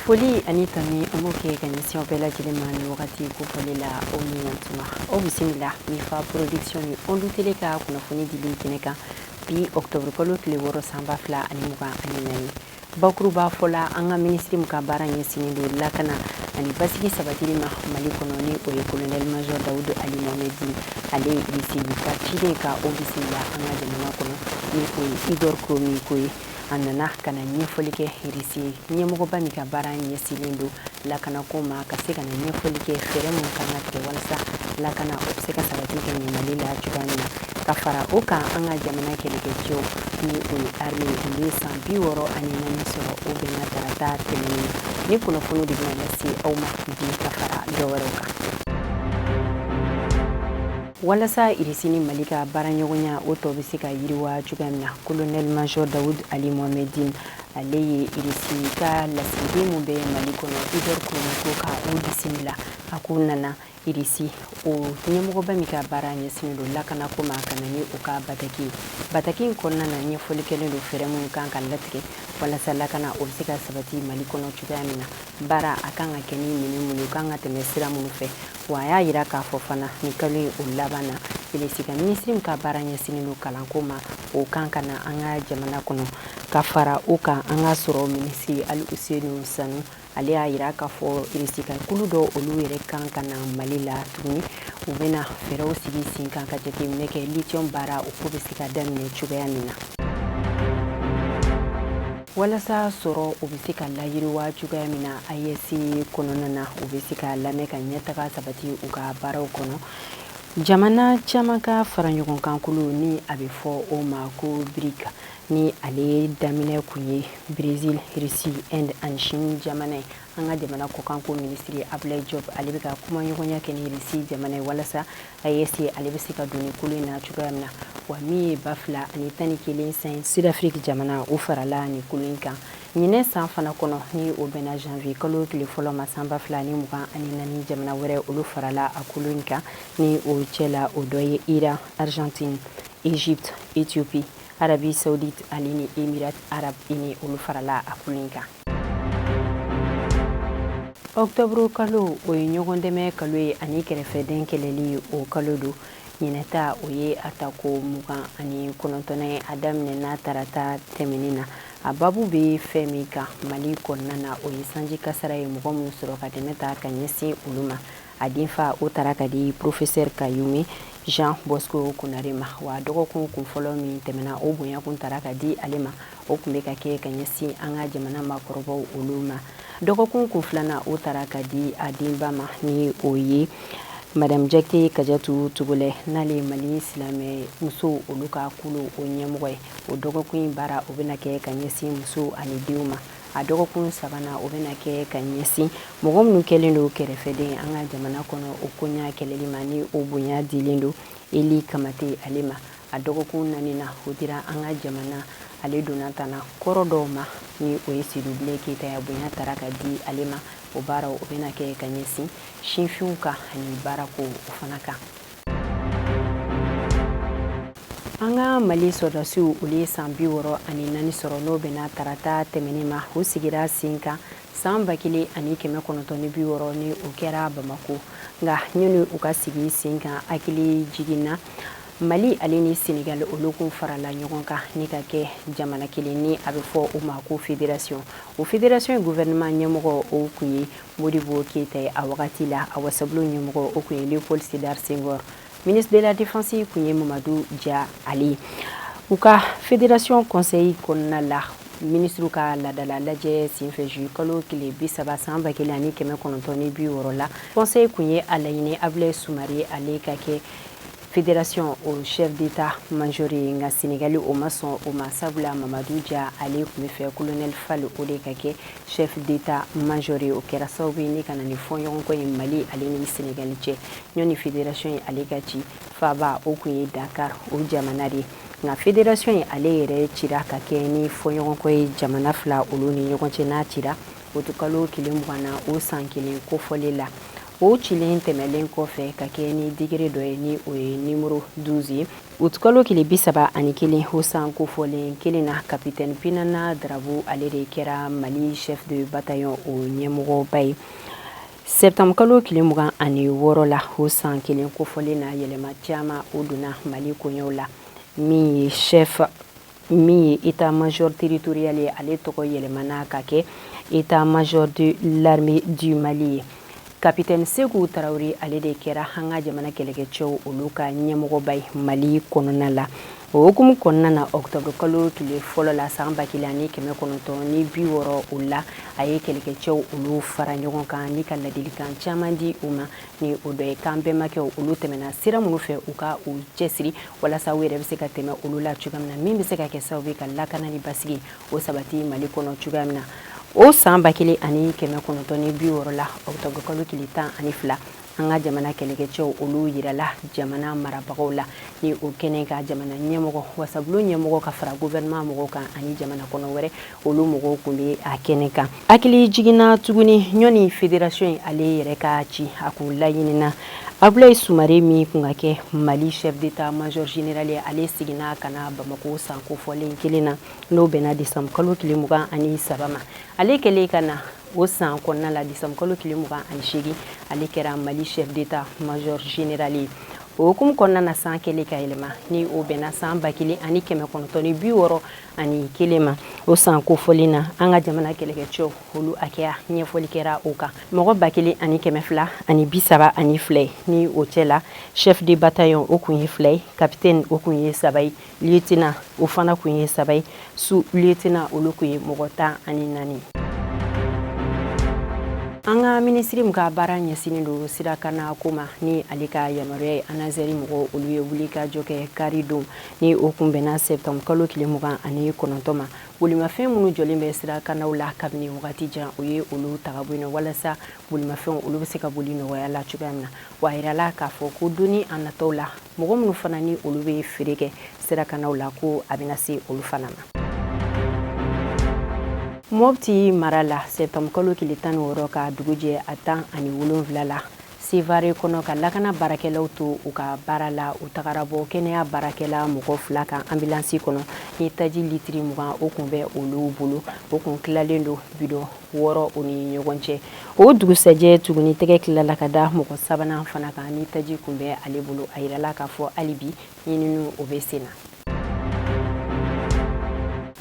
Foli ani tanu, an b'o kɛ ka ɲɛsin aw bɛɛ lajɛlen ma nin wagati kofɔlen la. Aw ni ɲantuma, aw bisimila Mifa Production ni Ondu Télé ka kunnafoni dili kɛnɛ kan bi, octobre kalo tile 6, san 2024. Bakuruba fɔla, an ka minisiri min ka baara ɲɛsinnen don lakana ani basigi sabatili ma Mali kɔnɔ, ni o ye colonel major Dawudu Ali Mohamed, ale ye Irisi ka ciden ka o bisimila an ka jamana kɔnɔ, ni o ye Igor Gromyko ye. A nana ka na ɲɛfɔli kɛ Irisi ɲɛmɔgɔba min ka baara ɲɛsinnen don lakanako ma, ka se ka na ɲɛfɔli kɛ fɛɛrɛ min kan ka tigɛ walasa lakana o bɛ se ka sabati ka ɲɛ Mali la cogoya min na. Ka fara o kan, an ka jamana kɛlɛkɛcɛw, ni o ye armée, olu ye san 64 sɔrɔ, o bɛnna tarata tɛmɛnen na. Ni kunnafoniw de bɛna lase aw ma bi ka fara dɔ wɛrɛw kan. Walasa Irisi ni Mali ka baaraɲɔgɔnya o tɔ bɛ se ka yiriwa cogoya min na, colonel major Dawud Ali Mohamedine, ale ye Irisi ka lasigiden min bɛ Mali kɔnɔ, Igor Gromyko, ka o bisimila. A ko nana Irisi o ɲɛmɔgɔba min ka baara ɲɛsinnen don lakanako ma, ka na ni o ka bataki ye. Bataki in kɔnɔna na, ɲɛfɔli kɛlen don fɛɛrɛ minnu kan ka latigɛ walasa lakana o bɛ se ka sabati Mali kɔnɔ cogoya min na, baara a kan ka kɛ ni minɛn minnu kan ka tɛmɛ sira minnu fɛ. Wa a y'a yira k'a fɔ fana, nin kalo in o laban na, Irisi ka minisiri min ka baara ɲɛsinnen don kalanko ma, o kan ka na an ka jamana kɔnɔ. Ka fara o kan, an ka sɔrɔ minisiri Alhousseyni Sanou, ale y'a yira k'a fɔ Irisi ka kulu dɔ, olu yɛrɛ kan ka na Mali la tuguni. U bɛna fɛɛrɛw sigi sen kan ka jateminɛ kɛ lithium baara o ko bɛ se ka daminɛ cogoya min na, walasa sɔrɔ o bɛ se ka layiriwa cogoya min na AES kɔnɔna na, u bɛ se ka lamɛn ka ɲɛtaga sabati u ka baaraw kɔnɔ. Jamana caman ka fara ɲɔgɔn kan kulu, ni a bɛ fɔ o ma ko BRIC, ni ale daminɛ kun ye Brésil, Russie, Inde ani Chine jamana ye. An ka jamana kɔkanko minisiri Abdoulaye Diop, ale bɛ ka kumaɲɔgɔnya kɛ ni Russie jamana ye walasa AES ale bɛ se ka don ni kulu in na cogoya min na. Wa min ye 2011 san, Sud-Afrique jamana, o farala ni kulu in kan. Ɲinɛ san fana kɔnɔ, ni o bɛnna janvier kalo tile fɔlɔ ma, san 2024, jamana wɛrɛ, olu farala a kulu in kan. Ni o cɛ la, o dɔ ye Iran, Argentine, Égypte, Éthiopie, Arabie Saoudite ale ni Émirats Arabes Unis, olu farala a kulu in kan. Octobre kalo, o ye ɲɔgɔn dɛmɛ kalo ye ani kɛrɛfɛden kɛlɛli o kalo don. Ɲinɛta, o ye a ta ko 29nan ye. A daminɛna tarata tɛmɛnen na. A babu bɛ fɛn min kan Mali kɔnɔna na, o ye sanji kasara ye mɔgɔ minnu sɔrɔ, ka dɛmɛ ta ka ɲɛsin olu ma. A denfa, o taara ka di professeur Kayumé Jean Bosco Konare ma. Wa dɔgɔkun kun fɔlɔ min tɛmɛna, o bonya kun taara ka di ale ma. O tun bɛ ka kɛ ka ɲɛsin an ka jamana maakɔrɔbaw olu ma. Dɔgɔkun kun filanan, o taara ka di a denba ma, ni o ye madame Jakite Kajatu Tugolɛ, n'ale ye Mali silamɛ musow olu ka kulu o ɲɛmɔgɔ ye. O dɔgɔkun in baara, o bɛna kɛ ka ɲɛsin musow ani denw ma. A dɔgɔkun sabanan, o bɛna kɛ ka ɲɛsin mɔgɔ minnu kɛlen don kɛrɛfɛden an ka jamana kɔnɔ, o koɲa kɛlɛli ma, ni o bonya dilen don Eli Kamate ale ma. A dɔgɔkun naaninan, o dira an ka jamana ale donna tana kɔrɔ dɔw ma, ni o ye Seydou Bilen Keyita ye. Bonya taara ka di ale ma. O baaraw, o bɛna kɛ ka ɲɛsin sinfinw ka ani baarako o fana kan. An ka Mali sɔrɔdasiw, olu ye san 64 sɔrɔ, n'o bɛnna tarata tɛmɛnen ma. U sigira sen kan san 1960, ni o kɛra Bamako. Nka ɲani u ka sigi sen kan, hakili jiginna Mali ale ni Senegal, olu kun farala ɲɔgɔn kan ni ka kɛ jamana kelen, ni a bɛ fɔ o ma ko fédération. O fédération ye, gouvernement ɲɛmɔgɔ, o kun ye Modibo Keyita ye a wagati la. A wasabulon ɲɛmɔgɔ, o kun ye Léopold Sédar Senghor. Ministre de la Défense kun ye Mamadu Dia ale. U ka fédération conseil kɔnɔna la, ministre ka ladala lajɛ senfɛ, juillet kalo tile 30, san 1960 la, conseil kun ye a laɲini Abdoulaye Soumaré ale ka kɛ fédération o chef d'état major ye. Nka Sénégal, o ma sɔn o ma, sabula Mamadu Dia ale tun bɛ fɛ colonel Fall o de ka kɛ chef d'état major ye. O kɛra sababu ye ni ka na ni fɔɲɔgɔnkɔ ye Mali ale ni Sénégal cɛ. Ɲɔni fédération ye ale ka ci, faaba o kun ye Dakar o jamana de ye. Nka fédération ye ale yɛrɛ cira ka kɛ ni fɔɲɔgɔnkɔ ye jamana fila olu ni ɲɔgɔn cɛ. N'a cira o kalo tile 20 na, o san kelen kofɔlen la. O cilen tɛmɛlen kɔfɛ ka kɛ ni degré dɔ ye, ni o ye numéro 12 ye. Utikalo tile 31, o san kofɔlen kelen na, capitaine Pinana Darabo, ale de kɛra Mali chef de bataillon o ɲɛmɔgɔba ye. Septembre kalo tile 26 la, o san kelen kofɔlen na, yɛlɛma caman o donna Mali koɲɛw la. Min ye chef min ye état major territorial ye, ale tɔgɔ yɛlɛmana ka kɛ état major de l'armée du Mali ye. Capitaine Seku Tarawele, ale de kɛra an ka jamana kɛlɛkɛcɛw olu ka ɲɛmɔgɔba ye Mali kɔnɔna la. O hukumu kɔnɔna na, octobre kalo tile fɔlɔ la san 1960, o la a ye kɛlɛkɛcɛw olu fara ɲɔgɔn kan ni ka ladilikan caman di u ma, ni o dɔ ye k'an bɛnbakɛw olu tɛmɛna sira minnu fɛ, u ka u cɛsiri walasa u yɛrɛ bɛ se ka tɛmɛ olu la cogoya min na, min bɛ se ka kɛ sababu ye ka lakana ni basigi o sabati Mali kɔnɔ cogoya min na. O san 1960 la, octobre kalo tile 12, an ka jamana kɛlɛkɛcɛw olu yirala jamana marabagaw la. Ni o kɛnɛ ka jamana ɲɛmɔgɔ, wasabulon ɲɛmɔgɔ ka fara gouvernement mɔgɔw kan ani jamana kɔnɔ wɛrɛ olu mɔgɔw tun bɛ a kɛnɛ kan. Hakili jiginna tuguni, ɲɔni fédération in ale yɛrɛ ka ci, a kun laɲinina Abulayi Sumare min kun ka kɛ Mali chef d'état major général ye, ale seginna ka na Bamako san kofɔlen kelen na, n'o bɛnna décembre kalo tile 23 ma. Ale kɛlen ka na o san kɔnɔna la, décembre kalo tile 28, ale kɛra Mali chef d'état major général ye. O hukumu kɔnɔna na, san kɛlen ka yɛlɛma, ni o bɛnna san 1961 ma, o san kofɔlen na, an ka jamana kɛlɛkɛcɛw olu hakɛya ɲɛfɔli kɛra o kan, mɔgɔ 1232. Ni o cɛ la, chef de bataillon o kun ye fila ye, capitaine o kun ye saba ye, lieutenant o fana kun ye saba ye, sous lieutenant olu kun ye mɔgɔ 14. An ka minisiri min ka baara ɲɛsinnen don sirakana ko ma, ni ale ka yamaruya ye, ANASER mɔgɔw olu ye wuli ka jɔ kɛ kari don, ni o kun bɛnna septembre kalo tile 29 ma. Bolimafɛn minnu jɔlen bɛ sirakanaw la kabini wagati jan, o ye olu ta ka bɔ yen walasa bolimafɛnw olu bɛ se ka boli nɔgɔya la cogoya min na. Wa a yirala k'a fɔ ko don ni a nataw la, mɔgɔ minnu fana ni olu bɛ feere kɛ sirakanaw la, ko a bɛna se olu fana ma. Mopti mara la, septembre kalo tile 16 ka dugu jɛ a 17 la, Sevare kɔnɔ, ka lakana baarakɛlaw to u ka baara la, u tagara bɔ kɛnɛya baarakɛla mɔgɔ fila kan ambulance kɔnɔ ni taji litiri 20 o kun bɛ olu bolo, o kun tilalen don bidɔn 6 o ni ɲɔgɔn cɛ. O dugusɛjɛ tuguni, tɛgɛ tilala ka da mɔgɔ sabanan fana kan ni taji kun bɛ ale bolo. A yirala k'a fɔ hali bi ɲininiw o bɛ sen na.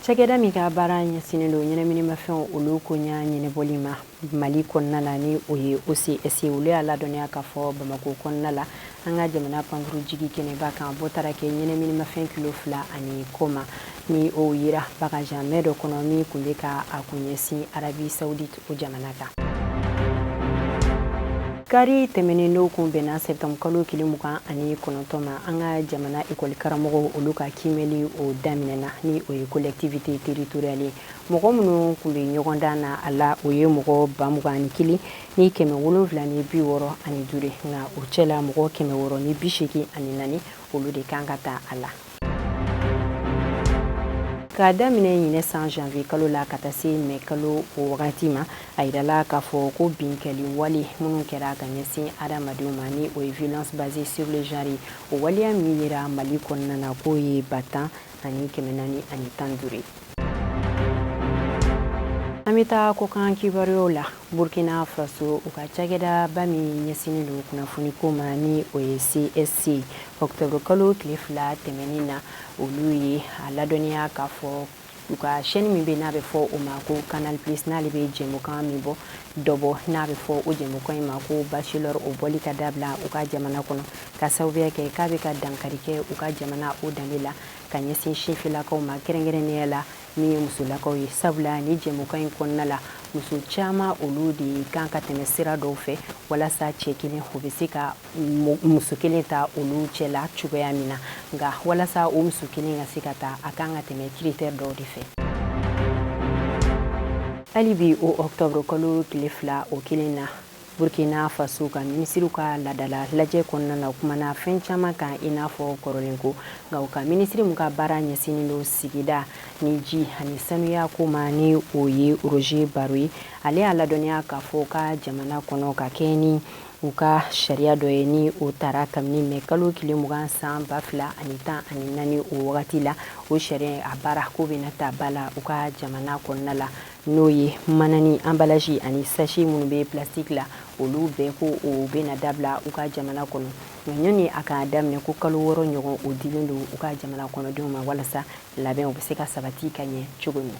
Cakɛda min ka baara ɲɛsinnen don ɲɛnaminimafɛnw olu koɲa ɲɛnabɔli ma Mali kɔnɔna la, ni o ye OCS, olu y'a ladɔnniya k'a fɔ Bamakɔ kɔnɔna la, an ka jamana pankuru jigi kɛnɛba kan, bɔ taara kɛ ɲɛnaminimafɛn kilo 2 ani kɔ ma, ni o yira bagage à main dɔ kɔnɔ min tun bɛ ka a kun ɲɛsin Arabie Saoudite o jamana kan. Kari tɛmɛnen, n'o kun bɛnna septembre kalo tile 29 ma, an ka jamana ekɔli karamɔgɔw olu ka kiimɛli o daminɛna, ni o ye collectivité territoriale ye. Mɔgɔ minnu tun bɛ ɲɔgɔn dan na a la, o ye mɔgɔ 21765, nka o cɛla mɔgɔ 684, olu de kan ka taa a la. K'a daminɛ ɲinɛ san janvier kalo la ka taa se mai kalo o wagati ma, a yirala k'a fɔ ko binkɛli wale minnu kɛra ka ɲɛsin adamadenw ma, ni o ye violence basée sur le genre, o waleya min yera Mali kɔnɔna na, k'o ye 10,415 ye. An bɛ taa kɔkan kibaruyaw la. Burkina Faso, u ka cakɛdaba min ɲɛsinnen don kunnafoni ko ma, ni o ye CSC, octobre kalo tile 2 tɛmɛnen na, olu ye a ladɔnniya k'a fɔ u ka chaîne min bɛ, n'a bɛ fɔ o ma ko Canal Plus, n'ale bɛ jɛmukan min bɔ dɔ bɔ, n'a bɛ fɔ o jɛmukan in ma ko Bachelor, o bɔli ka dabila u ka jamana kɔnɔ, ka sababuya kɛ k'a bɛ ka dankari kɛ u ka jamana o danbe la ka ɲɛsin sifinlakaw ma, kɛrɛnkɛrɛnnenya la min ye musolakaw ye. Sabula ni jɛmukan in kɔnɔna la, muso caman olu de kan ka tɛmɛ sira dɔw fɛ walasa cɛ kelen o bɛ se ka muso kelen ta olu cɛla cogoya min na, nka walasa o muso kelen ka se ka ta, a kan ka tɛmɛ critère dɔw de fɛ. Hali bi, o octobre kalo tile 2 o kelen na, Burkina Faso ka minisiriw ka ladala lajɛ kɔnɔna na, o kumana fɛn caman kan i n'a fɔ kɔrɔlen ko, nka u ka minisiri min ka baara ɲɛsinnen don sigida ni ji ani sanuya ko ma, ni o ye Roger Baro ye, ale y'a ladɔnniya k'a fɔ ka jamana kɔnɔ ka kɛ ni U ka sariya dɔ ye ni o tara kabini mɛ kalo tile 20 san 2014. O wagati la, o sariya a baara ko bɛna ta ba la u ka jamana kɔnɔna la, n'o ye manani, emballage ani sachet minnu bɛ plastique la, olu bɛɛ ko o bɛna dabila u ka jamana kɔnɔ. Nka ɲɔni a ka daminɛ, ko kalo 6 ɲɔgɔn o dilen don u ka jamana kɔnɔdenw ma walasa labɛn o bɛ se ka sabati ka ɲɛ cogo min.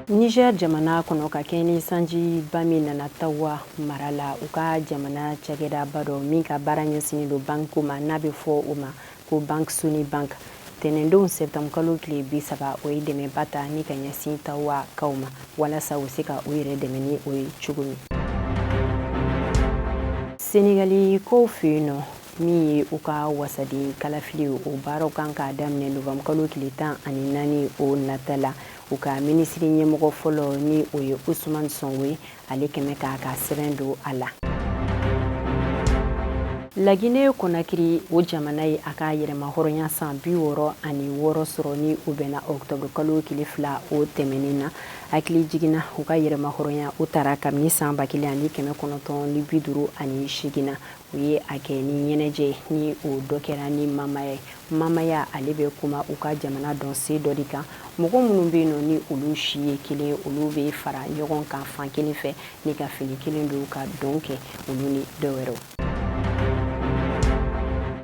Niger jamana kɔnɔ, ka kɛ ni sanjiba min nana Tawa mara la, u ka jamana cakɛdaba dɔ min ka baara ɲɛsinnen don banque ma, n'a bɛ fɔ o ma ko Banque Sonibank, tɛnɛndon septembre kalo tile 30, o ye dɛmɛba ta ni ka ɲɛsin Tawakaw ma walasa u se ka u yɛrɛ dɛmɛ ni o ye cogo min. Senegali kow fɛ yen nɔ, min ye u ka wasaden kalafili, o baaraw kan k'a daminɛ novembre kalo tile 14 o nata la. U ka minisiri ɲɛmɔgɔ fɔlɔ, ni o ye Ousmane Sonko ye, ale kɛmɛ k'a ka sɛbɛn don a la. Laginɛ Konakiri, o jamana ye a ka yɛrɛmahɔrɔnya san 66 sɔrɔ, ni o bɛnna octobre kalo tile 2 o tɛmɛnen na. Hakili jiginna, u ka yɛrɛmahɔrɔnya o tara kabini san 1958 na. U ye a kɛ ni ɲɛnajɛ, ni o dɔ kɛra ni mamaya ye. Mamaya, ale bɛ kuma u ka jamana dɔnsen dɔ de kan. Mɔgɔ minnu bɛ yen nɔ, ni olu si ye kelen, olu bɛ fara ɲɔgɔn kan fan kelen fɛ ni ka fini kelen don ka dɔn kɛ, olu ni dɔw wɛrɛw.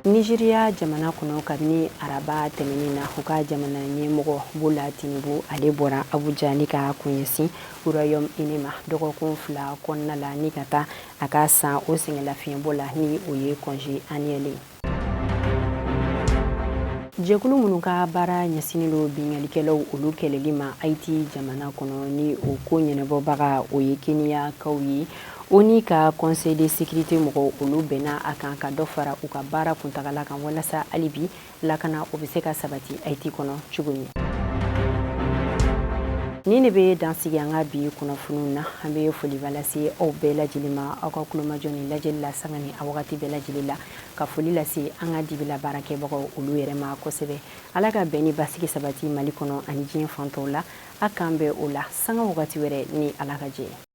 Nizeriya jamana kɔnɔ, kabini araba tɛmɛnen na, u ka jamana ɲɛmɔgɔ Bola Tinubu, ale bɔra Abuja ni ka kunɲɛsin Royaume-Uni ma dɔgɔkun 2 kɔnɔna la, ni ka taa a ka san o sɛgɛnlafiɲɛbɔ la, ni o ye congé annuel ye. Jɛkulu minnu ka baara ɲɛsinnen don binkannikɛlaw olu kɛlɛli ma Haïti jamana kɔnɔ, ni o ko ɲɛnabɔbaga o ye Keniyakaw ye, ONU ka Conseil de sécurité mɔgɔw, olu bɛnna a kan ka dɔ fara u ka baara kuntagala kan walasa hali bi lakana o bɛ se ka sabati Haïti kɔnɔ cogo min. Ni ne bɛ dan sigi an ka bi kunnafoniw na. An bɛ foliba lase aw bɛɛ lajɛlen ma, aw ka kulomajɔ ni lajɛli la sanga ni a wagati bɛɛ lajɛlen la, ka foli lase an ka dibila baarakɛbagaw olu yɛrɛ ma kosɛbɛ. Ala ka bɛn ni basigi sabati Mali kɔnɔ ani diɲɛ fan tɔw la. A k'an bɛn o la sanga wagati wɛrɛ ni Ala ka jɛ.